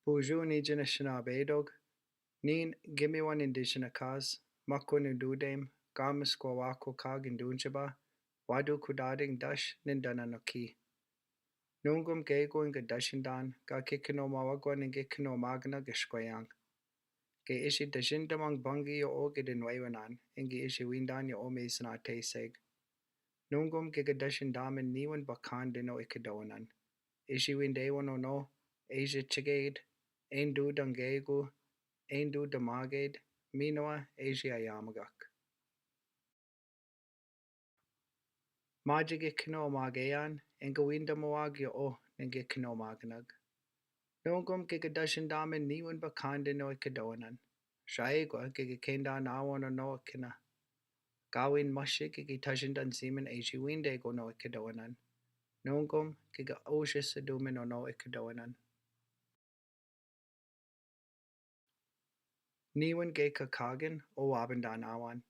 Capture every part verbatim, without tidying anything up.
Buju ni jina sina bedog, nin gimiwan indijina kas, makon ududem, kamis kwawako kag indunjaba, wadu kudadig dash nindana noki. Nungum gego inga dashindan, ga kikino mawagwa ninga kino magna gishkweyang. Ge ishi dashindaman bangi yo'o ge dinwewanan, ingi ishi windan yo'o me sina teseg. Nungum ge ga dashindaman niwan bakan dino ikadowanan. Ishi windewan ono, Asia chigade, endu dangegu, endu damagade, minoa Asia yamagak. Maji ge kino magean, inga winda mawag yo'o, ninga kino magnag. Nungum ge ga dashindaman niwan bakan dino ikadowanan. Shaigwa ge ga kenda nawan ono ikina. Gawin mashi ge ga tashindan siman Asia windego no ikadowanan. Nungum ge ga osha saduman ono ikadowanan. Niwan ge kakagan o wabandan awan.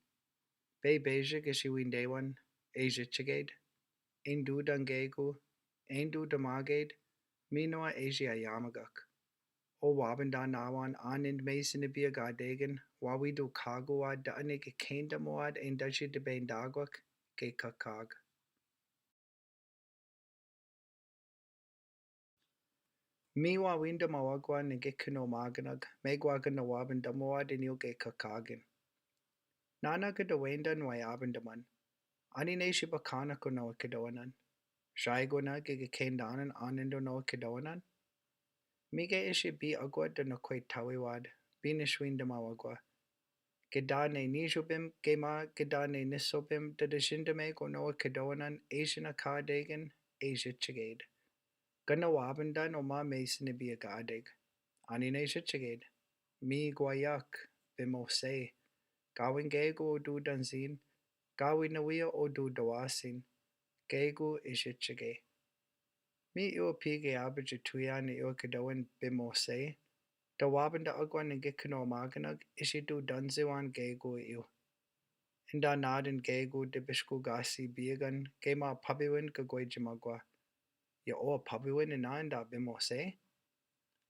Be beja ge shi windewan Asia chigade. Endu dangegu, endu damagade, minoa Asia yamagak. O wabandan awan anin me sinibiya gadegan, wawidu kagu wa da'ani ge kenda mawad endashi dibendagwak ge kakag. Mi wawinda mawagwa ninga kino magnag, megwa ga nawabinda mawad inyo ge kakagin. Nana ga dawendan wa yabindaman. Anin eshi bakana ko no ikadowanan. Shaigwa na ge ga kendanan anin do no ikadowanan. Mi ge ishi bi agwa da nakwetawiwad, bi nishwinda mawagwa. Ge da ne nishubim, ge ma ge da ne nisobim, da dashindamego no ikadowanan, Asia na kadegan, Asia chigade. Ga nawabindan o ma me sinibiya gadeg. Anin Asia chigade. Mi gwayak, bimose. Gawin gegu o du danzin, gawin nawia o du dawasin. Gegu Asia chigade. Mi iwa pige abijituya ni iwa ikadowan bimose. Da wabinda agwa ninga kino magnag ishi du danziwan gegu iwa. Inda nadin gegu dibishku gasi biagan ge ma pabiwin ga gwe jimagwa. Yo'o pabiwin ina inda bimose.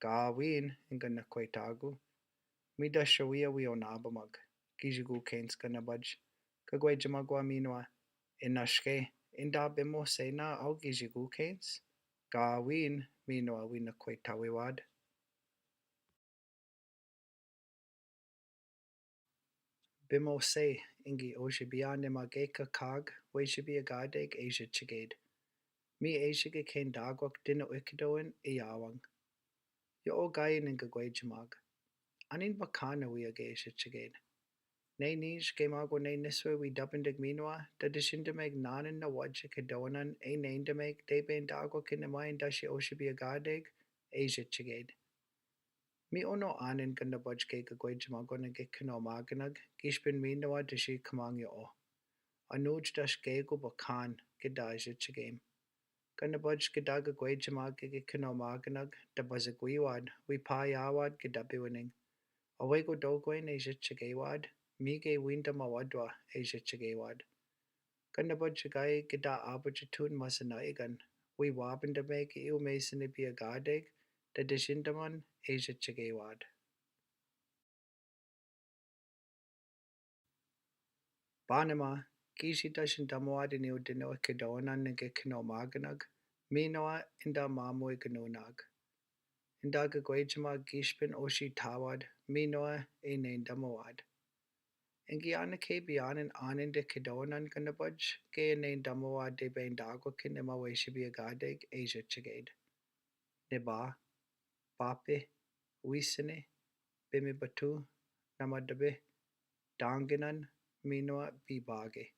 Gawin inga nakwetagu. Mi da shawia wi o nabamag. Gijigu kens ga nabaj. Ga gwe jimagwa minoa. Inashke. Inda bimose na au gijigu kens. Gawin minoa wi nakwetawiwad. Bimose, ingi oshibia ni ma ge kakag, weshibia gadeg Asia chigade. Mi Asia ge kendagwak dino ikadowan iyawang. Yo'o gayi ninga gwe jimag. Anin bakana wia ge Asia chigade. Ne nij ge mago ne niswe wi dapindig minoa, da dashindameg nanan na waj ikadowanan e nendameg debendagwak inama indashi oshibia gadeg Asia chigade. Mi ono anin ga nabaj ge ga gwe jimagwa ninga kino magnag, gishpin minoa dashi kamang yo'o. Anuj dash gegu bakan, ga da Asia chigem. Ga nabaj ga da ga gwe jimag ge ga kino magnag, da bazagwiwad, wi payawad ga da biwining. Awego dogwen Asia chigewad, mi ge winda mawadwa Asia chigewad. Ga nabaj gayi ga da abajitun masana igan, wi wabindameg iwa me sinibiya gadeg, da dashindaman Asia chigewad. Banima, gishi dashindamawad iniw dino ikadowanan ninga kino magnag, minoa inda mamu iganunag. Inda ga gwe jimag gishpin oshitawad, minoa e nendamawad. Ingi anake bianan anin da ikadowanan ga nabaj, ge e nendamawad debendagwakin ima weshibia gadeg Asia chigade. Niba, bape, wisini, bimibatu, namadabe, danginan, minoa bibage.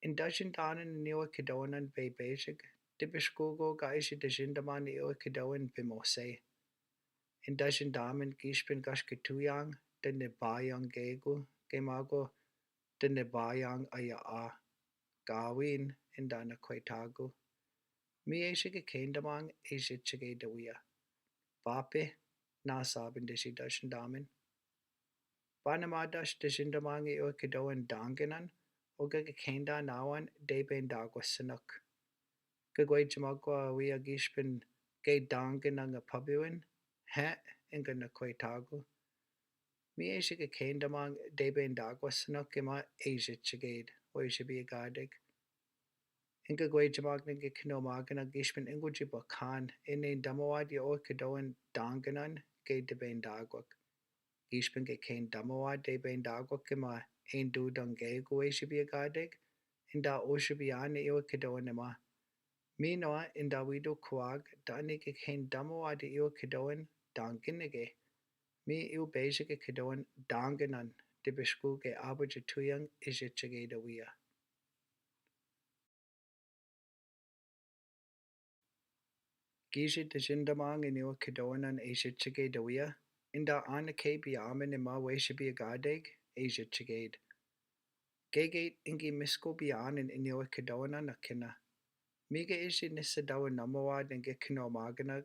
In dashindanan iniw ikadowanan bebejig, dibishkugo ga ishi dashindaman iwa ikadowan bimose. In dashindaman gishpin gash kituyang, da nibayang gegu, ge mago, da nibayang aya a. Gawin, inda nakwetagu. Mi Asia ge kendamang Asia chige dawia. Bape, nasabin dishi dashindaman. Banima dash dashindamang iwa ikadowan danginan, oga ge kenda nawan debendagwa sinuk. Ga gwe jimagwa wia gishpin ge danginan nga pabiwin, He, inge na kwe tago. Mi eshi ke kendamang deben dagwa sino kema eshi chiged, we shibi agade. Inge gwe jamagna ke kino magana gishpin ingo jibakan, ene damawad ya o kedoan danganan ke deben dagwa. Gishpin ke ken damawad deben dagwa kema en du dangego we shibi agade, inda o shibi ane iwe kedoan ema. Mi noa inda wido kwag, dani ke ken damawad iwe kedoan danganage. Mi iwe beshi ke kedoan danganan, debeshku ke aba jatuyang eshi chiged awia. Gishi dajindamang iniwe kedoanan eshi chiged awia, inda anake biaman ema we shibi agade, eshi chiged. Gege ingi misko bianan iniwe kedoanan akina. Mige ishi nisa dawa namawad inge kino magana,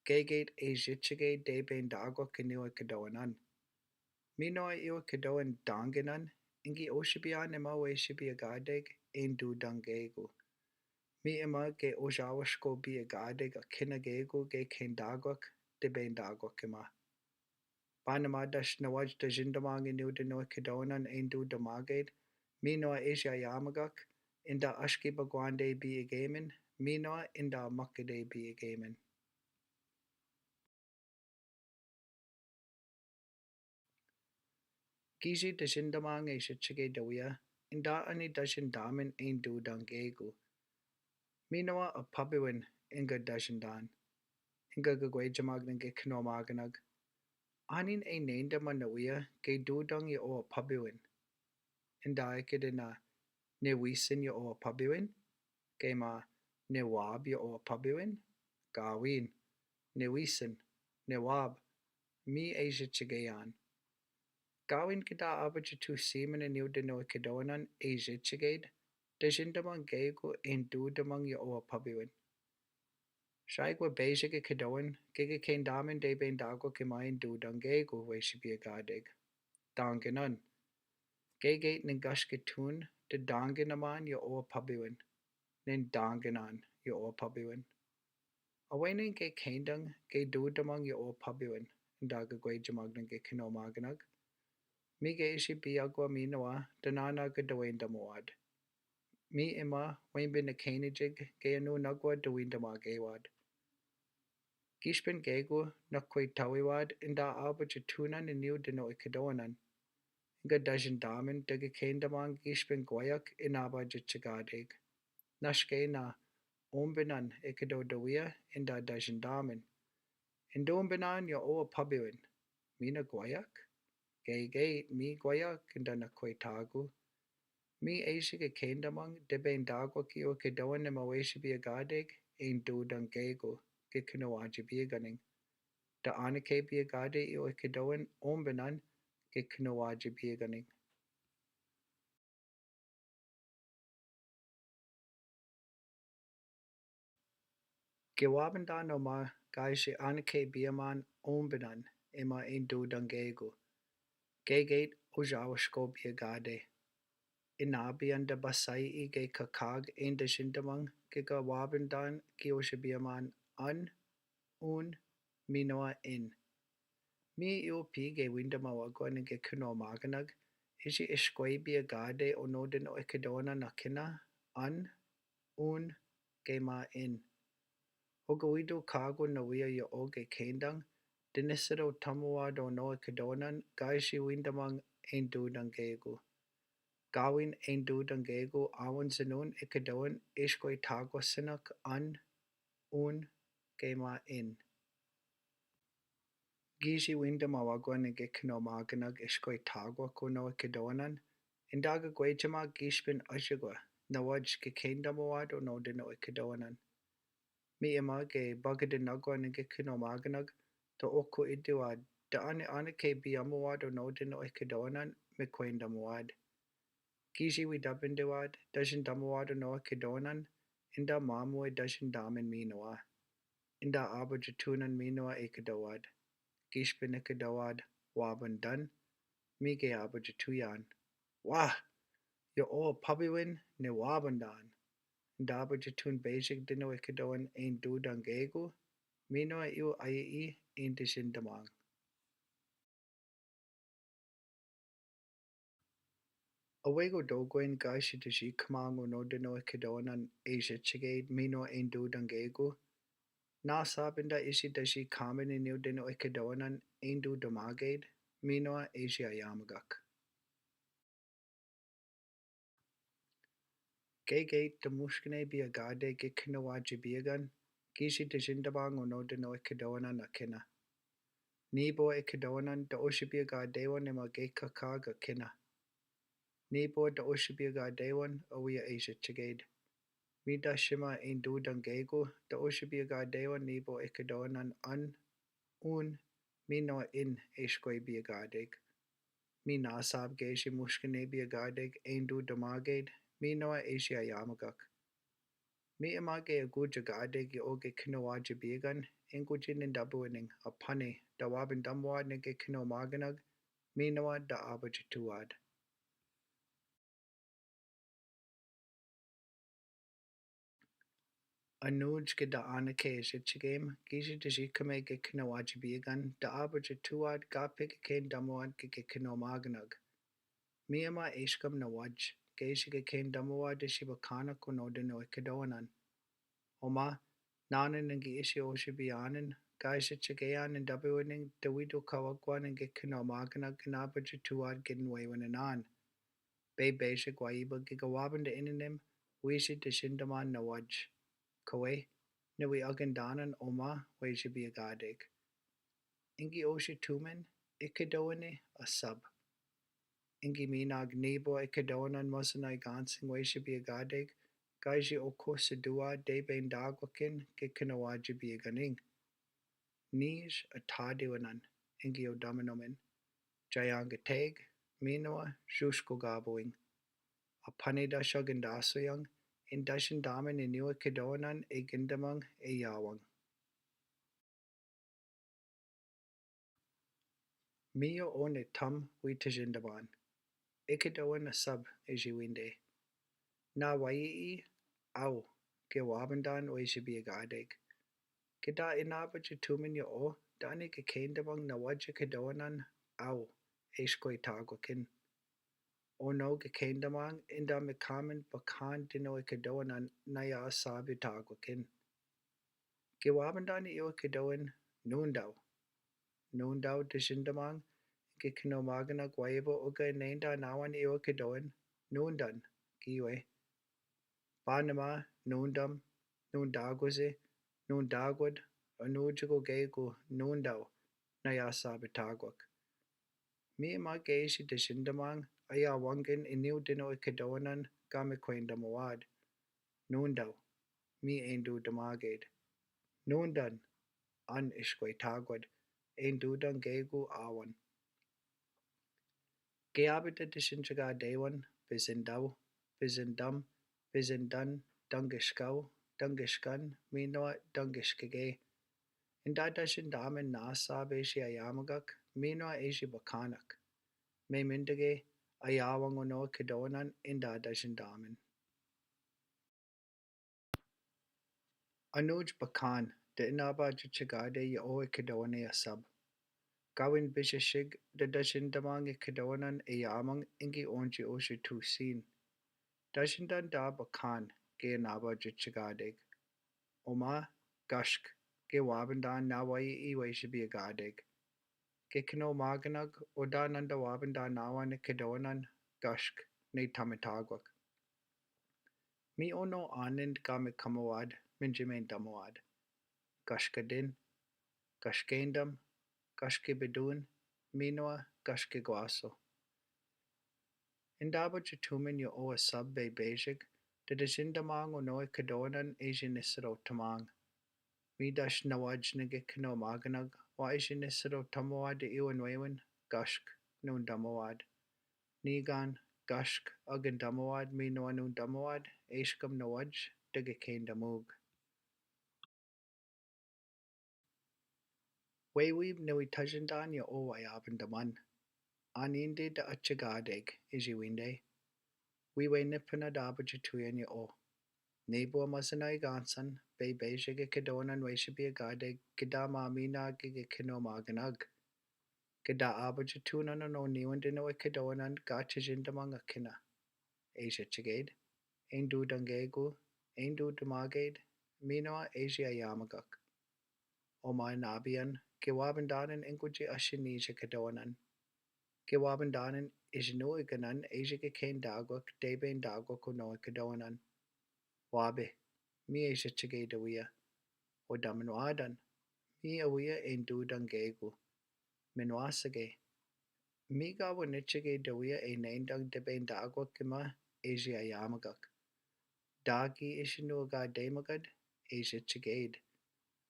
gege eshi chiged deben dagwa kiniwe kedoanan. Mi noa iwe kedoan danganan, ingi o shibi ane ema we shibi agade, en du dangego. Mi ema ke o jawa shko bi agade akina gego ke ken dagwa, deben dagwa kema. Banama dash nawaj dajindamang iniwe deno kedoanan en du damaged, mi noa eshi ayamagak, inda ashki bagwande bi agemen, mi noa inda makade bi agemen. Gishi dajindamang eshi chiged awia, inda ani dajindaman en du dangego. Mi noa apabiwen inge dajindan. Inge gwe jamagna ke kino magana. Anin e nenda manawia ke du dang ya o apabiwen. Inda eke dena ne wisin ya o apabiwen, kema ne wab ya o apabiwen, gawin, ne wisin, ne wab, mi eshi chigean. Gawin keda aba jatu siman iniwe deno kedoanan eshi chiged, dajindamang gego en du damang ya o apabiwen. Shaigwa beshi ke kedoan, gege ken daman deben dagwa kema en du dangego we shibi agade. Danganan. Gege nen gashkatun, dadanganaman ya o apabiwen. Nen danganan ya o apabiwen. Awenan ke kendang, ke du damang ya o apabiwen, inda gwe jamagna ke kino magana. Mige ishi bi agwa mi noa, danana ke dawen damawad. Mi ema, wembe na kenijig, ke anu nagwa dawen damagewad. Gishpin gego na kwe tawiwad, inda aba jatunan iniwe deno kedoanan. Inge dajindaman dege kendamang gishpin gwayak en aba jachigade. Nashke na ombanan e kedo dawia inda dajindaman. En dombanan ya o apabiwen. Mi na gwayak? Gege mi gwayak inda na kwe tago. Mi eshi ke kendamang deben dagwa ki o kedoan ema we shibi agade en du dangego ke kino waji bi aganing. Da anake bi agade i o kedoan ombanan ke kino waji bi aganing. Ke wabandan oma gaishi anake biaman ombanan ema en du dangego. Gege o jawa shko bi agade. Inabi anda basai i ge kakag en dajindamang ke ga wabandan ki o shibiaman an, un, mi noa en. Mi i o pi ge windama wagwa nge kino magana, ishi eshkwe bi agade o no deno kedoanan akina, an, un, kema en. Oga wido kago nawia ya o ge kendang, dene sido tamawad o no kedoanan, gaishi windamang en du dangego. Gawin en du dangego, awan sinun e kedoan eshkwe tagwa sinak an, un, kema en. Gishi windama wagwa nge kino magana eshkwe tagwa ko no kedoanan, indaga gwe jama gishpin ashigwa, nawaj ke kendama wado no deno kedoanan. Mi ema ge bagade nagwa nge kino magana, to oko idewad, da ane anake biama wado no deno kedoanan, me kwendama wad. Gishi wi dabin dewad, dajindama wado no kedoanan, inda mamu e dajindaman mi noa. Inda aba jatunan mi noa e kedowad. Gishpin e kedowad, wabandan, mi ge aba jatuyan. Wah! Ya o pabiwin ne wabandan. Inda aba jatun bejik deno e kedoan en du dangego, Minowa iwo ayeyi in tesendamang. Awego dogoen gaisi tesikamang o no deno ekedonan aisi cheged minowa in dudangego. Na sabenda isi tesikamang iniwo deno ekedonan in dudamaged minowa aisi ayamagak. Gege tamuskene biyagadeg ge kinowaji biyagan, gaisi tesendamang o no deno ekedonan akena. Nibo ekedonan da osi biyagadewan ema ge kaka ga kena. Nibo da osi biyagadewan awiya aisi cheged. Mi da sima in dudangego da osi biyagadewan nibo ekedonan an, un, minowa in aisi kwe biyagadeg. Mi nasab gaisi muskene biyagadeg in dudamaged minowa aisi ayamagak. Mi ema ge aguja gadeg yoge kinowaji biyagan, in gujin in dabuening apani da waben damwad nege kinomaganag minowa da abajatuwad. Anuj ge da anake aisi chegem gaisi tesikame ge kinowaji biyagan da abajatuwad ga peke ken damwad ge kinomaganag. Mi ema aiskam nawaj gaisi ge ken damwad isi bakanak o no deno ekedonan. Oma, nanen nge isi osi biyanen, gaisi chegean in dabuening da wido kawagwan nge kinomaganag in abajatuwad ge nwewenanan. Bebe si gwaiba ge gawaben da ininem, wisi tesendaman nawaj. Kawe, niwi agandanan oma wisi biyagadeg. Ingi osi tumen, ekedowene asab. Ingi minag nibo ekedonan mosenai gansing wisi biyagadeg, gaisi okosa duwa debe in dagwaken ge kinowaji biyaganing. Nij atadiwanan, ingi odamanomen. Jayang ateg, minowa, jusko gaboing. Apani da syagandasoyang, in dasendamen iniwo ekedonan e gindamang e yawang. Miyo one tam wi tesendaman. Ekedowan asab isi winde. Na wayi i aw, ge wabendan wisi biyagadeg. Ge da inabajatumen yo o, dani ge kendamang nawaj ekedowanan aw, isi kwe tagwaken. Ono ge kendamang inda mekamen bakan deno ekedowanan naya asab i tagwaken. Ge wabendan i ekedowan nundaw. Nundaw desendamang, ge kinomaganak waybo oga inenda nawan i ekedowan nundan, giwe. Banama, nundam, nundagwase, nundagwad, o nujiko geko nundaw, naya asab i tagwak. Mi ema gaisi desendamang, aya wangen iniw deno ekedowanan, ga mekwendamawad. Nundaw, mi en dudamaged. Nundan, an isi kwe tagwad, en dudan gegu awan. Ge abida desendagadewan, besendaw, besendam, besendan, dangeskaw, dangeskan, minowa dangeskegaw. Inda dasendamen nasa besi ayamagak, minowa isi bakanak. Memendage, aya wangono ekedowanan, inda dasendamen. Anuj bakan, da inabajachagade yo o ekedowane asab. Gawin bisisig, da dasendamang ekedowanan e yamang ingi onji osi tusin. Dasendan da bakan, ge inabajachagadeg. Oma, gask, ge wabendan nawayi i wesi biyagadeg. Ge kinomaganak, o da nanda wabendan nawan ekedowanan, gask, ne tamitagwak. Mi ono anen ga mekamawad, menjimen damawad. Gaskadin, gaskendam, gaskebedun, minowa, gaskegwaso. Inda bajatumen yo o asab bebesig, da desendamang ono ekedowanan isi neserotamang. Mi das nawaj nege kinomaganak, wa isi neserotamawad i ewan wewen, gask, nundamawad. Nigan, gask, agan damawad, minowa nundamawad, eskam nawaj, dege kendamug. Wewi niwi tasendan yo o wayaben daman. Aninde da achagadeg, isi winde. Wiwe nipena da bajatuyan yo o. Nibu a masanai gansan, be, beji ke kedonan weji bia gade, keda mamina ke ke keno maganag. Keda abajatunan o niwin deno e kedonan ga tajindaman ga kena. Eji chigade, en dudangegu, en dudamagade, minoa eji ayamagak. O mai nabian, ke wabandanan en kuji asini je kedonan. Ke wabandanan ijinu iganan eji ke ken dagwak, deben dagwak o no e kedonan. Wabe, mi eji chigade awia. O damanwadan, mi awia en dudangegu. Menwasage, mi ga winichigade awia e nendang deben dagwak kema eji ayamagak. Dagi ijinu ga demagad, eji chigade.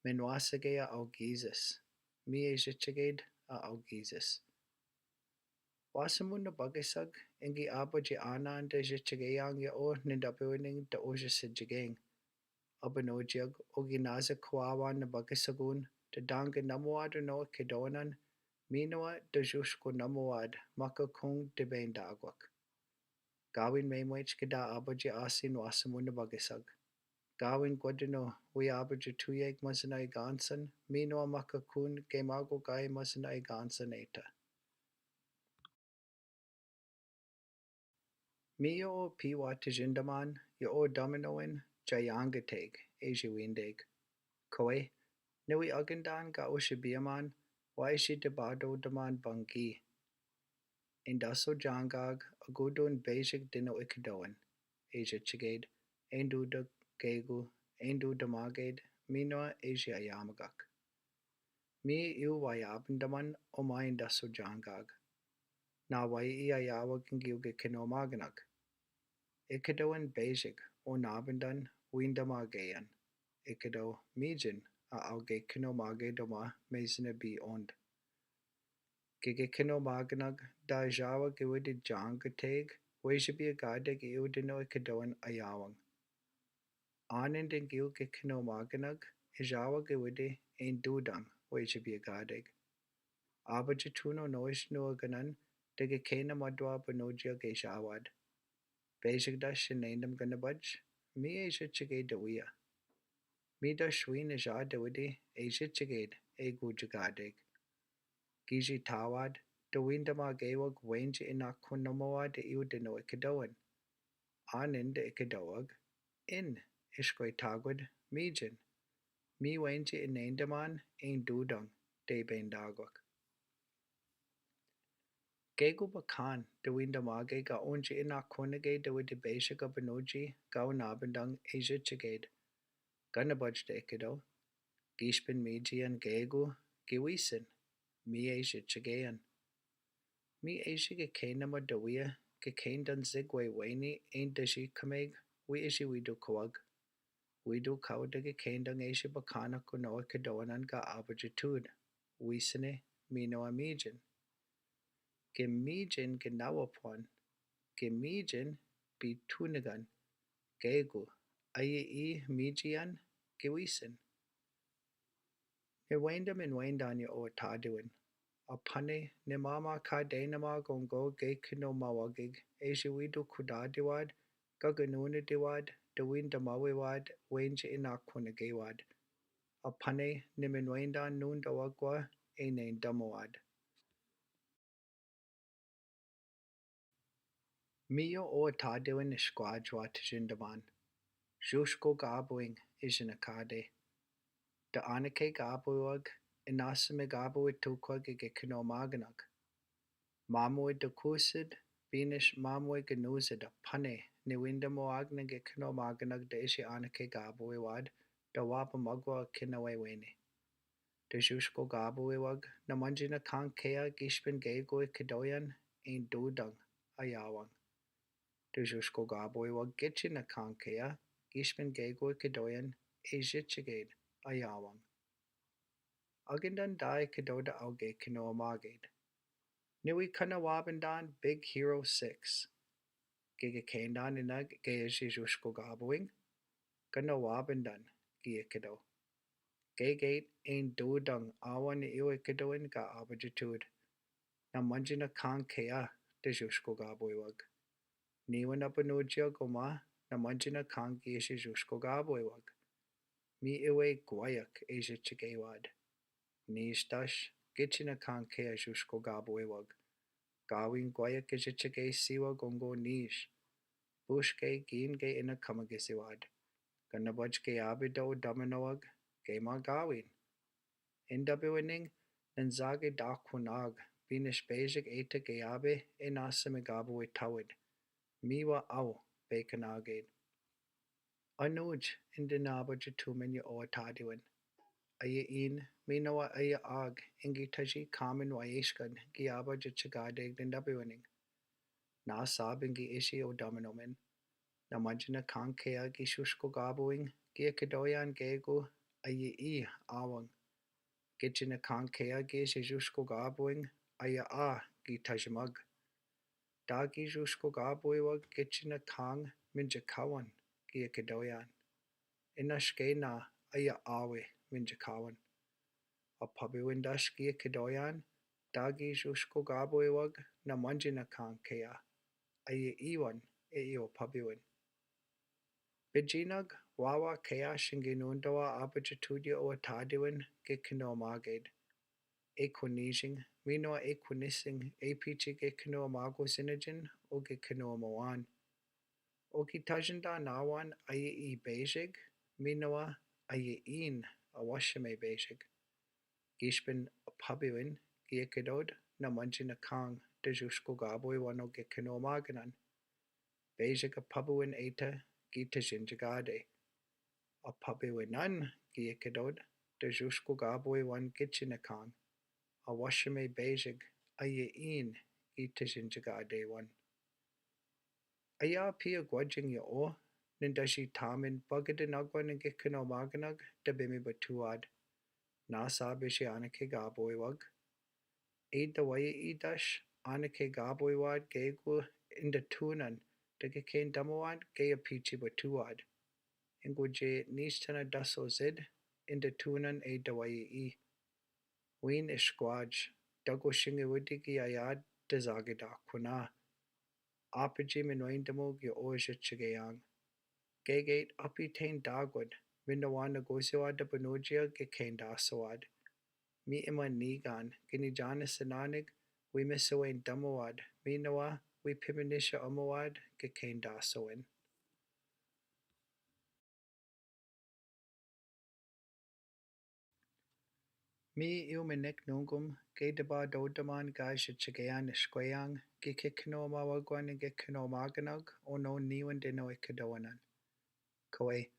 Menwasage a Algizas. Mi eji chigade a Algizas. Wa samun na bagisag, en gi abaji anan da jichigeang ya o nindabuining da oja sijigeng. Abanojiag o ginaza kwawan na bagisagun, da danga namwad o no e kedonan, minoa da jusko namwad, makakung deben dagwak. Gawin memwech keda abaji asin wa samun na bagisag. Gawin gwadano wi abajatuyeg masanai gansan, minoa makakun gemagogai masanai gansan eta. Mi yo o piwa tajindaman, yo o damanoin, jayangateg, eji windeg. Kowe, niwi agandan ga oji biaman, wa eji debado daman bangi. En daso jangag, agudon bejig deno e kedoan. Eji chigade, en dudagegu, en dudamagade, minoa eji ayamagak. Mi iu wa yabandaman o ma en daso jangag. Na wa i ayawag en giu ge keno maganag. E kedoan bejig, o nabandan, windamagean. E kedo mijin, a awge keno magade o ma mejina bi ond. Ge ge keno maganag, da jawa ge widi jangateg, weji bia gadeg iu deno e kedoan ayawang. Anen den giu ge keno maganag, e jawa ge widi en dudang, weji bia gadeg. Abajatuno no ijinu aganan, de ge kena madwa banojiag e jawad. Bejig da shenendam ganabaj, mi eji chigade awia. Mi da shwin e jade widi, eji chigade, e gujagadeg. Giji tawad, da windamagewag wenji inakon namwad iu deno e kedoan. Anen de e kedoag, en, ishkwe tagwad, mijin. Mi wenji inendaman, en dudang, deben dagwak. Gegu bakan, da windamage ga onji inakonage da widi bejig a banoji, ga onabandang eji chigade. Ganabaj da e kedo. Gishben mijian gegu, gi wisin, mi eji chigean. Mi eji ge kena madawia, ge kendan zigwe weni, en daji kameg, wi eji widu kawag. Widu kaw da ge kendang eji bakan a kono e kedoanan ga abajatud. Wisine, mino a mijin. Ge mijin ge nawapwan. Ge mijin, bitunagan. Gegu, ayi i mijian, ge wisin. Niwenda minwendan ya o tadiwin. Apane, nimama ka denama gongo ge kino mawagig, eji widu kudadiwad, gaganunadiwad, dawindamawewad, wenji inakonagewad. Apane, niminwendan nundawagwa, enendamawad. Miyo o tadiwin ishkwajwa tajindaman. Jusko gabuing ijinakade. Da anake gabuwag, inasime gabuwi tukwag ge kino maganag. Mamuwi dakusid, binish mamuwi ganusid apane, niwindamawagna ge kino maganag da iji anake gabuwi wad, da wapa magwa kinaweweni. Da jusko gabuwi wag, namanji na kankea, gishben gego e kedoyan, en dudang, ayawang. Da jusko gabuwi wag, gichi na kankea, gishben gego e kedoyan, e jichiged, ayawang. Agindan da e kedo da awge kino maged. Niwi kanawabandan Big Hero six. Gege kendan inag ge iji jusko gabuwing. Kanawabandan gi e kedo. Gege en dudang awan iwe kedoin ga abajatud. Namanji na kankea da jusko gabuwi wag. Niwin abanuji a goma, namanjinakang ki eshi zhoushkogabewewag. Mi ewe gwayek e zhichikeiwad. Nihs dash, gichinakangkea zhoushkogabewewag. Gawin gwayek e zhichikei siwa gonggo nihs. Bushke kin ke ina kamakisiwad. Kanabaj ke abe da o damanawag, ke ma gawin. Indabewening, nanzage dakunag, binish bejik eta ke abe, e nasa me gabawe tawid. Miwa aw, bekanagid. Anuj, indinaba jitumen ya o atadiwen. Aya in, minawa aya ag, ingi taji kamen wa eshkan, gi aba jichagade indabewening. Nasab ingi ishi o damanomen. Namanjinakangkea gi zhoushkogabewing, gi ekedoyan gegu, aya i awang. Gichinakangkea gi eshi zhoushkogabewing, aya a gi tajimag. Dagi zhoushkogabewewag gichinakang minjikawan gi ekedoyan. Inashkena aya awe minjikawan. Apabewin dash gi ekedoyan, dagi zhoushkogabewewag namanjinakangkea. Aya iwan e i apabewin. Bijinag wawa kea shinginundawa abajitudya o atadiwen gi kinoamagid. E konijing, minowa e konising, e pichi gi kinoamagosinajin, o gi kinoamawan. O gi tajindan awan aya i bejig, minowa aya in awashime bejig. Gishpin apabewin, gi ekedod, namanjinakang, da zhoushkogabewe wan o gi kinoamaganan. Bejig apabewin eta, gi tajinjigade. Apabewinan, gi ekedod, da zhoushkogabewe wan gichinakang. Awashime bejig, aya in, gi tajinjigade wan. Aya pia gwajing ya o, nindashi tamin bagadinagwan gi kinoamaganag, da bimi batuad. Nasa bishi anake gabewewag. E dawaya i dash, anake gabewewad gegu indatunan, da gi kei ndamowad gi apichi batuad. Inguje nistana daso zid, indatunan e dawaya i. Win ishkwaj, dago shingi widi gi ayad da zagi dakuna. Apiji minwendamog ya o jichigeyang. Geged apiten dagwad, minawa nagosiwad da banojia gi kei ndasowad. Mi ima nigan, gini jana sinanig, wi misawen damowad, minawa, wi piminisha amowad, gi kei ndasowen. Mi iuminik nungum, gi daba dodaman ga jichigeyan ishkweyang, gi kinoamawagwan gi kinoamaganag, o no niwan deno ikadowanan. Kawe,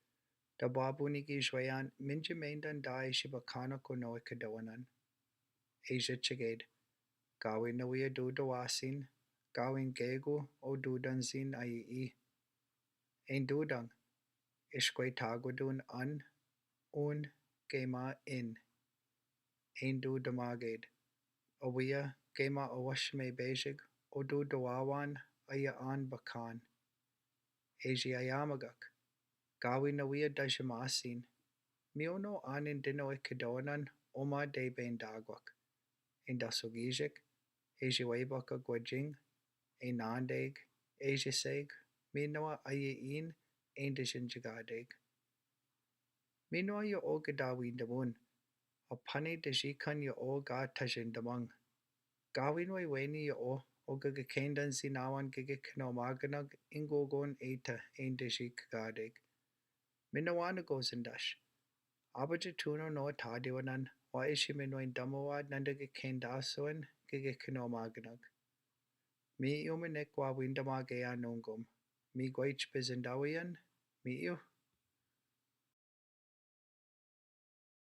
da babuni gi jweyan, minjimendan da ishi bakana ko no ikadowanan. E jichiged, gawin nawiya dudawasin, gawin gegu, o dudansin ayi i. En dudang, ishkwe tagwadun an, un, gema in. En dudamaged, awiya, gema awashime bejig, o dudawawan, aya an bakan. Eji ayamagak, gawin nawiya dajamasin. Mi o no anin deno ikadowanan, oma de ben dagwak. En dasogijik, eji webaka gwajing, en andeg, eji seg, minawa ayi in, en dajinjigadeg. Minawa ya o ga dawindamun, apani dajikan ya o ga tajindamang. Gawin weweni ya o, o ga gi kei ndansin awan gi kinoamaganag ingogon eta en dajikagadeg. Minawa nagosin dash. Abajitun o no atadiwanan, wa ishi minwendamowad nanda gi kei ndasowen gi kinoamaganag. Mi iuminik wa windamageya nungum. Mi gwech bizindawiyan, mi iu